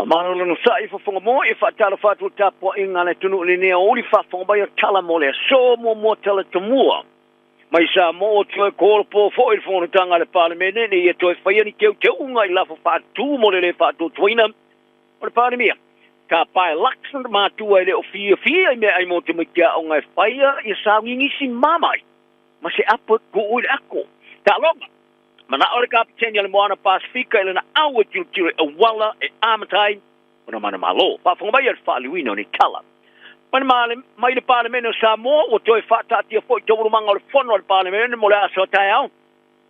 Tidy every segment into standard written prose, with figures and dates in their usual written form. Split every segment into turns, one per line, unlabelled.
Faamalo le onosai i fofoga moa e faatalofa atu i le tapuaiga a le atunuu i lenei aoauli faafofoga mai o tala mo le aso muamua tala tomua mai Samoa ua toe kolopo foi le fonotaga a le Palemene ina ia toe faia ni teuteuga i lafo faatu mo le le faatuatuaina o le Palemia. Tapa e Luxon matua e le o fiafia i meaai mo tamaiti aoga e faia ia saugigisi mamai ma se apo e tuu i le ako. Taaloga. Manao le Kapeteni a le Moana Pasefika i lana au e tilotilo i auala e amata ai ona manamalo. Faafofoga mai le faaliliuina o nei tala. Mai le Palemene o Samoa ua toe faataatia foi taualumaga o le fono a le Palemene mo le aso a taeao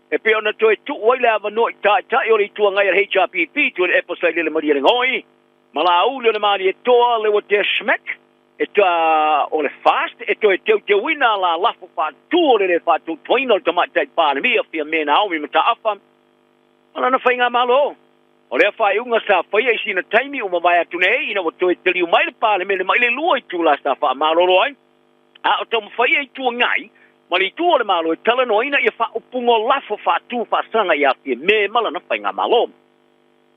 e pei ona toe tuu ai le avanoa i taitai o le Itu Agai a le HRPP Tuilaepa Sailele Malielegaoi ma Laauli o le Malietoa Leuatea Schmidt e ta o le FAST e toe teuteuina la lafo faatu o le le faatuatuaina o le tamaitai Palemia Fiame Naomi Mataafa ma lana faigamalo. O lea faaiuga sa faia i sina taimi ua mavae atu nei ina ua toe taliu mai le Palemene mai le lua itula sa faamalolo ai, a o taumafai e Itu Agai ma le Itu o le Malo e talanoaina ia faaupuga o lafo faatu faasaga ia Fiame ma lana faigamalo.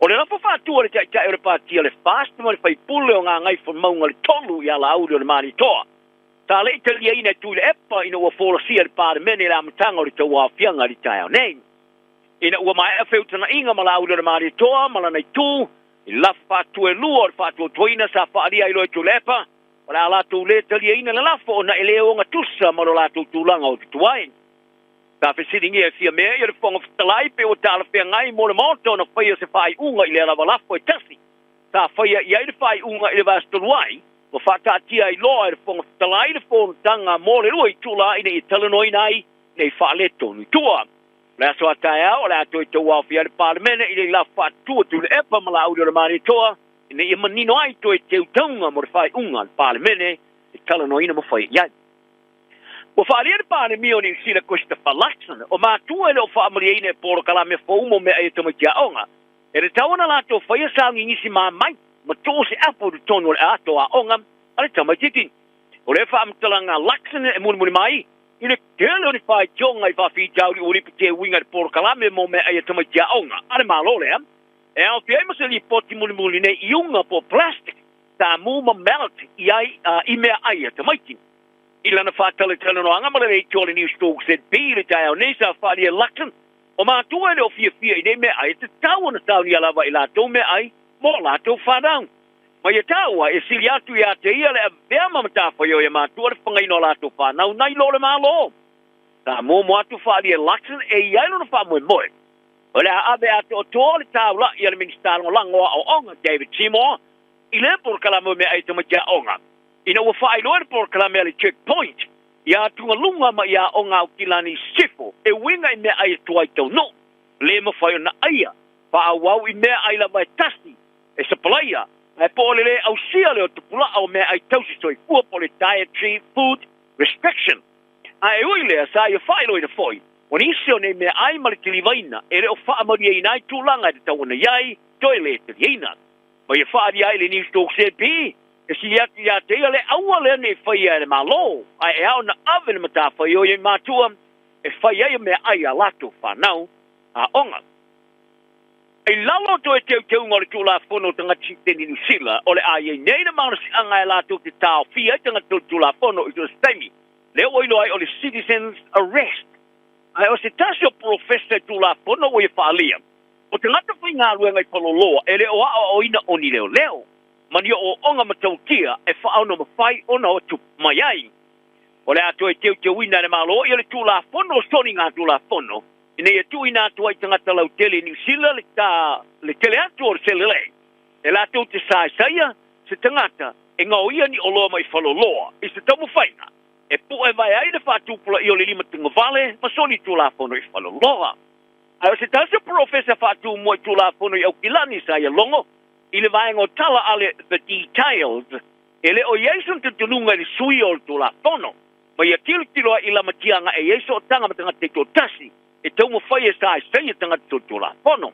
O le lafo faatu a le Taitai o le Pati a le FAST ma le Faipule o Gagaifomauga le 3 ia Laauli o le Malietoa, sa le i taliaina e Tuilaepa ina ua folasia i le Palemene i le amataga o le tauaofiaga i le taeao nei. Ina ua maea feutagaiga ma Laauli o le Malietoa ma lana itu i lafo faatu e lua o le faatuatuaina sa faaalia ai loa e Tuilaepa, o le a latou le taliaina le lafo ona e le ogatusa ma lo latou tulaga o tutuai. Sa fesiligia e Fiame ia le Fofoga Fetalai pe ua talafeagai mo le Maota ona faia se faaiuga i lea lava lafo e tasi. Sa faia i ai le faaiuga i le vaiaso talu ai, ua faataatia ai loa e le Fofoga Fetalai le fonotaga mo le lua itula ina ia talanoaina ai nei faaletonu i tua. O le aso a taeao o le a toe tauaofia ai le Palemene i le lafo faatu a Tuilaepa ma Laauli o le Malietoa ina ia manino ai toe teuteuga mo le faaiuga a le Palemene e talanoaina ma faia i ai. Ua faaalia le Palemia o Niu Sila Christopher Luxon, o matua e le o faamalieina e polokalame fou mo meaai a tamaiti aoga, e tatau ona latou faia saugigisi mamai ma tuu se apo i totonu o le ato aoga a le tamaitiiti. O lea faamatalaga a Luxon e mulimuli mai i le tele o ni faitioga i faafitauli ua lipoti e uiga i le polokalame mo meaai a tamaiti aoga a le Malo lea e aofia ai ma se lipoti mulimuli nei iuga po o plastic sa mu ma melt i ai i meaai a tamaiti. I lana faatalatalanoaga ma le leitio a le Newstalk ZB i le taeao nei, sa faaalia e Luxon, o matua e le o fiafia i nei meaai, e tatau ona saunia lava i latou meaai mo a latou fanau. Ma ia taua, e sili atu ia te ia le avea ma matafaioi a matua le fagaina o latou fanau nai lo le Malo. Sa muamua atu faaalia e Luxon e i ai lona faamoemoe, o le a ave atoatoa le taula'i a le Minisita Lagolago o Aoaoga David Seymour i lea polokalame o meaai tamaiti aoga. Ina ua faailoa le polokalame a le Checkpoint i atugaluga ma i aoga Aukilani i Sisifo e uiga i meaai e tuai taunuu, le mafai ona aia, faaauau i meaai lava e tasi e sapalaia, ae po o le le ausia lea o tupula'a o meaai tausi soifua po o le Dietary Food Restriction. A e ui lea, sa ia faailoaina foi, o nisi o nei meaai ma le kilivaina e le o faamalieina ai tulaga e tatau ona i ai, toe le taliaina. Ma ia faaalia ai le Newstalk ZB, e sili atu ia te ia le aua lea nei faia e le Malo, ae e ao ona ave le matafaioi ai matua e fai ai meaai a latou fanau aoga. I lalo o toe teuteuga o le Tulafono o Tagata Siteni Niu Sila, o le a i ai nei le malosiaga e latou te taofia ai tagata solitulafono i so o se taimi, lea ua iloa ai o le Citizens Arrest. Ae o se tasi o polofesa i Tulafono ua ia faaalia, O tagata faigaluega i Paloloa e le o aoaoina o ni leoleo ma ni ooooga matautia e faaono mafai ona o tupu mai ai. O le a toe teuteuina e le Malo ia le Tulafono o Soligatulafono ina ia tuuina atu ai i tagata lautele i Niu Sila le ta le tele atu o le selelei e latou te saesaia se tagata e gaoia ni oloa mai Faloloa i se taumafaiga e puevae ai le faatupulaia o le lima tugavale ma solitulafono i Faloloa. Ae o se tasi o polofesa faatumua i Tulafono i Aukilani sa ia logo i le vaega o tala a le The Details, e le o i ai sona talitonuga i le suia o le Tulafono, ma ia tilotilo ai i lamatiaga e i ai sootaga ma tagata taitoatasi e taumafai e saesaia tagata solitulafono.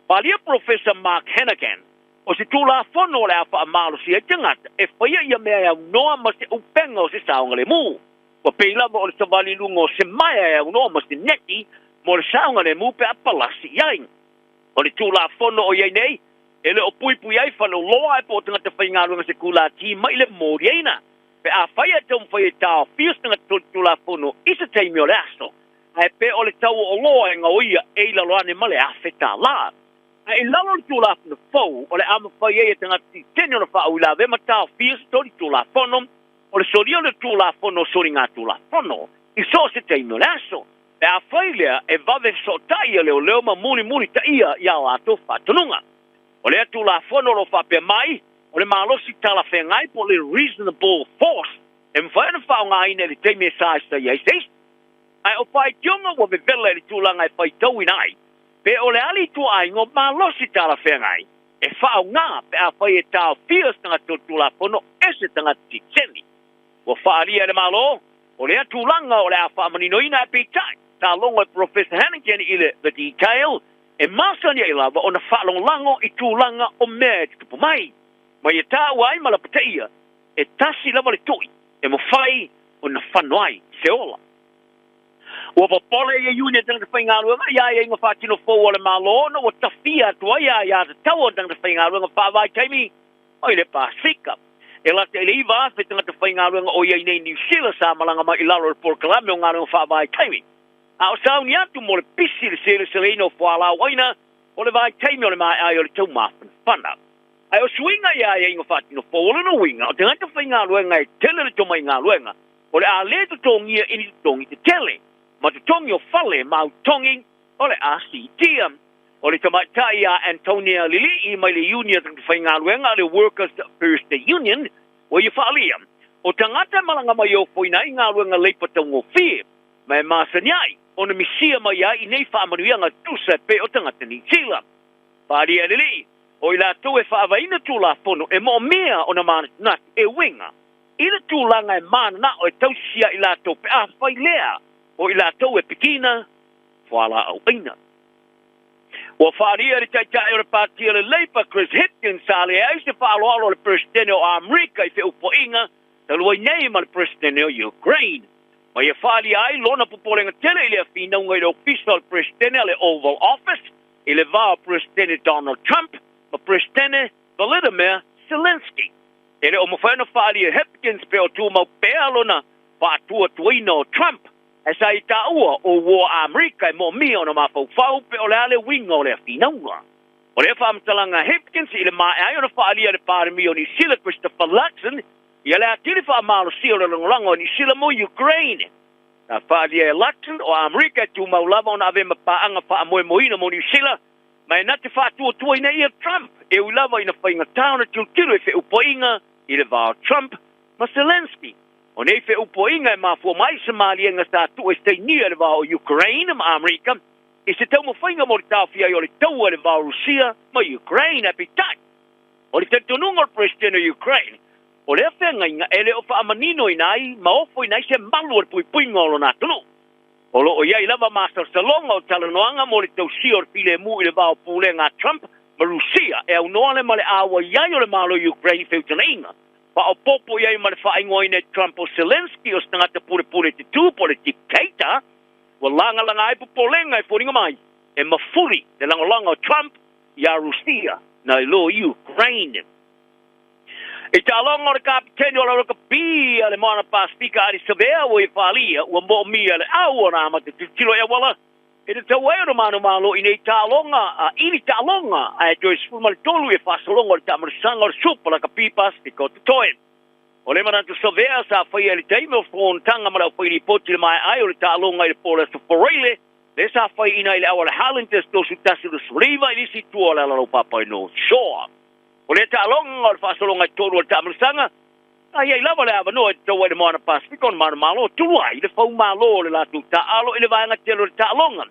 Faaalia Polofesa Mark Henaghan, o se Tulafono o le a faamalosia ai tagata e faia ia mea e aunoa ma se upega o se saogalemu. Ua pei lava o le savali i luga o se maea e aunoa ma se neti mo le saogalemu pe a palasi i ai. O le Tulafono o i ai nei, E le o puipui ai faleoloa ae po o tagata faigaluega sekulati mai le moliaina. Pe afai e taumafai e taofia se tagata solitulafono i se taimi o le aso, ae pe o le tau o oloa e gaoia e i lalo ane ma le $1,000. Ae i lalo o le Tulafono fou, o le a mafai ai e tagata sitiseni ona faauilavea ma taofia se solitulafono, o le solia o le Tulafono o Soligatulafono i so o se taimi o le aso. Pe afai lea, e vave fesootai ia leoleo ma mulimulitaia i a latou faatonuga. O lea Tulafono o lo o faapea mai, o le malosi talafeagai po o le reasonable force e mafai ona faaaogaina i le taimi e saisai ai se isi. Ae o faitioga ua vevela i le tulaga e faitauina ai, pe o le a le ituaiga o malosi talafeagai e faaaoga pe afai e taofia se tagata solitulafono e se tagata sitiseni. Ua faaalia e le Malo, o lea tulaga o le a faamaninoina ae peitai, sa logo e Professor Hannigan i le The Detail, e masani ai lava ona faalagolago i tulaga o mea e tutupu mai. Ma ia taua ai ma lapataia, e tasi lava le to'i e mafai ona fano ai se ola. Ua popole ia iuni a tagata faigaluega i aiaiga faatino fou a le Malo ona ua tafia atu ai aiatatau a tagata faigaluega faavaitaimi mai le Pasefika. E lata i le 9,000 tagata faigaluega o i ai nei i Niu Sila sa malaga mai i lalo o le polokalame o galuega faavaitaimi. A o sauni atu mo le pisi i le seleseleina o fualaau aina o le vaitaimi o le maea ai o le taumafanafana. Ae o suiga i aiaiga faatino fou, o lona uiga o tagata faigaluega e tele le tomai galuega o le a lē totogia i ni totogi tetele ma totogi o fale ma autogi o le a siitia. O le tamaitai a Antonia Lili'i mai le Iuni a Tagata Faigaluega a le Workers First Union ua ia faaalia, o tagata e malaga mai e ofoina ai galuega leipa taugofie ma e masani ai ona misia mai ai i nei faamanuiaga tusa e pei o tagata Niu Sila. Faaalia e Lili'i, o i latou e faavaeina tulafono e moomia ona manatunatu e uiga i le tulaga e mananao e tausisia i latou pe afai lea o i latou e pikina fualaau aina. Ua faaalia e le Taitai o le Pati o le Leipa Chris Hipkins sa leai se faaaloalo a le Peresetene o Amerika i feupuaiga talu ai nei ma le Peresetene o Ukraine. Ma ia faaalia ai lona popolega tele i lea finauga i le ofisa o le Peresetene a le Oval Office i le va o Peresetene Donald Trump ma Peresetene Volodymyr Zelensky. E le o mafai ona faaalia e Hipkins pe o tumau pea lona faatuatuaina o Trump, ae sa i taua o uo a Amerika e moomia ona mafaufau pe o le a le uiga o lea finauga. O lea faamatalaga a Hipkins i le maea ai ona faaalia e le Palemia o Niu Sila Christopher Luxon ia le atili faamalosia o le lagolago a Niu Sila mo Ukraine. Sa faaalia e Luxon o Amerika e tumau lava ona avea ma paaga faamoemoeina mo Niu Sila ma e na te faatuatuaina ia Trump e ui lava ina faigata ona tilotilo i feupuaiga i le va o Trump ma Zelensky. O nei feupuaiga e mafua mai se maliega sa tuu e sainia i le va o Ukraine ma Amerika i se taumafaiga mo le taofia ai o le taua i le va o Rusia ma Ukraine. Ae peitai, o le talitonuga o le Peresetene o Ukraine, o lea feagaiga e le o faamaninoina ai ma ofoina ai se malu o le puipuiga o lona atunuu. O lo o i ai lava masalosaloga o talanoaga mo le tausia o le filemu i le va o pulega a Trump ma Rusia e aunoa le ma le auai ai o le Malo o Ukraine i feutanaiga. Faaopoopo i ai ma le faaigoaina e Trump o Zelensky o se tagata pulepule tutū po o le dictator, ua lagalaga ai popolega e foliga mai e mafuli le lagolago a Trump iā Rusia nai lo Ukraine. I taaloga o le kapitene o le rakapi a le Moana Pasefika Ardie Savea ua ia faaalia ua moomia le au ona amata tilotilo i auala e tatau ai ona manumalo i nei taaloga a ili taaloga ae toe 13 ia faasologa o le taamailosaga o le Supa Lakapi Pasefika o totoe. O le manatu Savea sa faia i le taimi o fonotaga ma le aufailipoti i le maea ai o le taaloga i le po o le Aso Faraile lea sa faiina i le auala Highlanders 3129 i le isi itu o le alalaupapa i North Shore. O lea taaloga o le faasologa e tolu o le taamailosaga, sa i ai lava le avanoa e tatau ai le Moana Pasefika ona manumalo tulu ai le faumalo o le latou taaalo i le vaega tele o le taaloga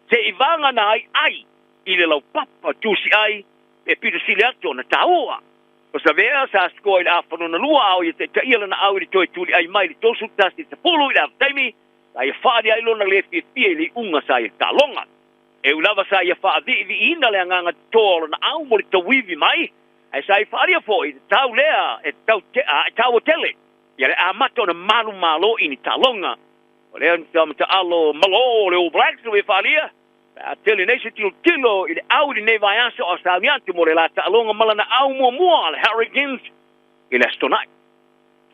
se'i vagana ai ai i le laupapa tusi ai e pito sili atu ona taua. O Savea sa sikoa i le afa lona lua a o ia taitaia lana au i le toe tuliai mai i le 31-10 i le avataimi sa ia faaali ai lona le fiafia i le iuga sa i le taaloga. E ui lava sa ia faaviiviiina le agaga totoa o lona au mo le tauivi mai, ae sa ia faaalia foi le tau lea e tau te, a, e taua tele ia le amata ona malumalo i ni taaloga. O lea mataalo malo o le All Blacks ua ia faaalia. A tele nei se tilotilo i le au i lenei vaiaso o sauni atu mo le la taaloga ma lana au muamua a le Hurricanes i le Aso Toonai.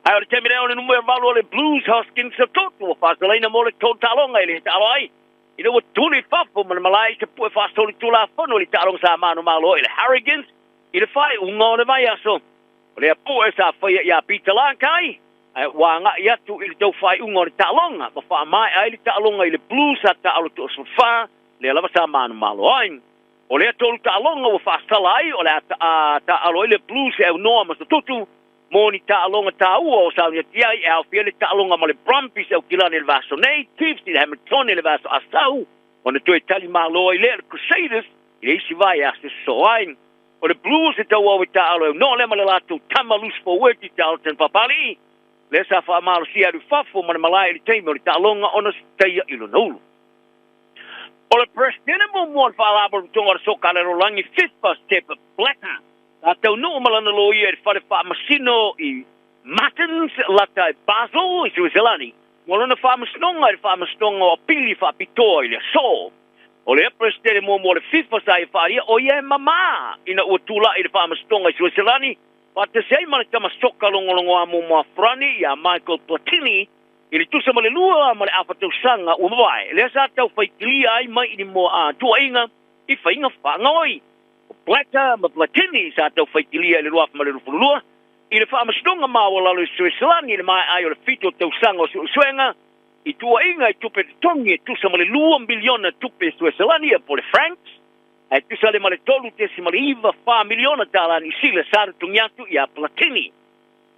Ae o le taimi lea o le numera 8 o le Blues Hoskins Sotutu ua faasalaina mo le tolu taaloga e le taalo ai ina ua tuli i fafo ma le malae i se pue faasolitulafono i le taaloga sa manumalo i le Hurricanes i le faaiuga o le vaiaso. O lea pue sa faia ia Peter Lakai ae ua agai atu i le tau faaiuga o le taaloga ma faamaea ai le taaloga i le Blues sa taalo 14 lea lava sa manumalo ai. O lea tolu taaloga ua faasala ai o le a taalo ai le Blues e aunoa ma Sotutu mo ni taaloga taua o sauni atu ai e aofia le taaloga ma le Brumbies e Aukilani i le vaiaso nei, Chiefs i le Hamilton i le vaiaso Asau, ona toe tali malo ai lea le Crusaders i le isi vaiaso e sosoo ai. O le Blues e tauau e taalo e aunoa lea ma le latou tama loose forward i Charlton Papali'i, lea sa faamalosia alu i fafo ma le malae i le taimi o le taaloga ona sitaia i lona ulu. O le Peresetene muamua o le Faalapotopotoga o le Soka a le Lalolagi FIFA, Sepp Blatter, sa taunuu ma lana loia i le fale faamasino i Martins lata i Basel i Suiselani mo lona faamasinoga i le faamasinoga o apili faapitoa i le aso. O lea Peresetene muamua o le FIFA sa ia faaalia o ia e mamā ina ua tulai i le faamasinoga i Suiselani faatasi ai ma le tama soka logologoa muamua Farani ia Michael Platini i le tusa ma le 2 ma le afa tausaga ua mavae, lea sa tau faitilia ai mai i ni moa tuuaiga i faiga faagaoi. O Blatter ma Platini sa tau faitilia i le 2022 i le faamasinoga maualalo i Sueselani i le maea ai o le 7 tausaga o suesuega i tuuaiga i tupe totogi e tusa ma le 2 miliona tupe Sueselani po o le francs, ae tusa le ma le 3.94 miliona tala Niu Sila sa totogi atu ia Platini.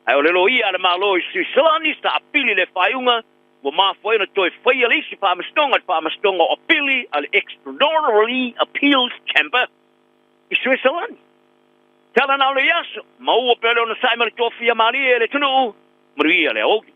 Ae o le loia a le Malo i Suiselani sa apili le faaiuga ua mafua ai ona toe faia le isi faamasinoga, le faamasinoga o apili a le Extraordinary Appeals Chamber i Suiselani. Tala na o le aso, maua pea le onosai ma le toafia malie e le atunuu, manuia le aoauli.